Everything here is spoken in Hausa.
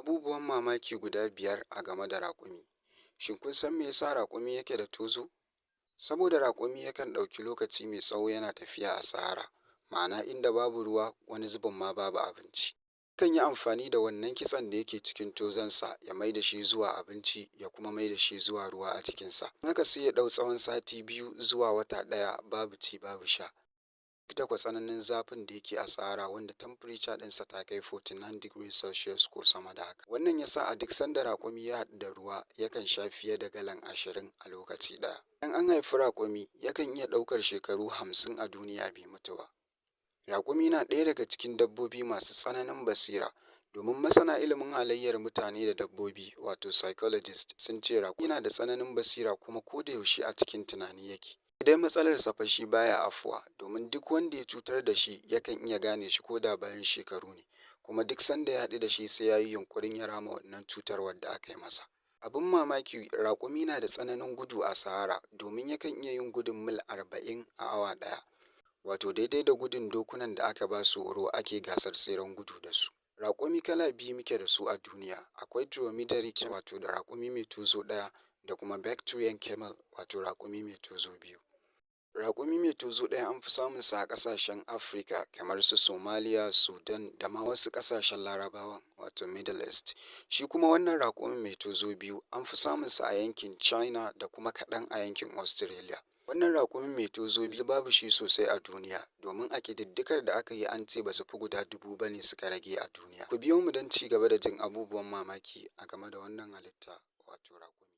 Abubuwan mamaki guda 5 a game da raƙumi. Shin kun san me yasa raƙumi yake da tozo? Saboda raƙumi yakan ɗauki lokaci mai tsawo yana tafiya a sahara, ma'ana inda babu ruwa, wani zubin ma babu abinci. Yakan yi amfani da wannan kitsen da yake cikin tozonsa ya mai da shi zuwa abinci, ya kuma mai da shi zuwa ruwa a cikinsa. Haka sai ya ɗau tsawon sati 2 zuwa wata 1 babu ci babu sha. Duk da kwa tsananin zafin da yake a sahara, wanda temperature ɗinsa ta kai 49 degrees Celsius ko sama da haka. Wannan ya sa a duk sanda raƙumi ya haɗu da ruwa, yakan sha fiye da galan 20 a lokaci ɗaya. Idan an haifi raƙumi, yakan iya ɗaukar shekaru 50 a duniya bai mutu ba. Raƙumi na ɗaya daga cikin dabbobi masu tsananin basira, domin masana ilimin halayyar mutane da dabbobi, wato psychologist, sun ce raƙumi yana da tsananin basira kuma ko da yaushe a cikin tunani yake. Sai dai matsalarsa fa shi baya afuwa, domin duk wanda ya cutar da shi yakan iya gane shi ko da bayan shekaru ne, kuma duk sanda ya haɗu da shi sai ya yi yunƙurin ya rama wannan cutarwar da aka yi masa. Abin mamaki, raƙumi na da tsananin gudu a sahara, domin yakan iya yin gudun mil 40 a awa ɗaya, wato daidai da gudun dokunan da aka ba su horo ake gasar tseren gudu da su. Raƙumi kala biyu muke da su a duniya, akwai dromedary, wato da raƙumi mai tozo ɗaya, da kuma Bactrian camel, wato raƙumi mai tozo biyu. Raƙumi mai tozo ɗaya an fi samun sa a ƙasashen Afirka kamar su Somalia, Sudan da ma wasu ƙasashen Larabawan, wato Middle East. Shi kuma wannan raƙumin mai tozo biyu an fi samun sa a yankin China da kuma kaɗan a yankin Australia. Wannan raƙumin mai tozo biyu babu shi sosai a duniya, domin a ƙididdigar da aka yi an ce ba su fi guda 1000 ba ne suka rage a duniya. Ku biyo mu don ci gaba da jin abubuwan mamaki a game da wannan halitta, wato raƙumi.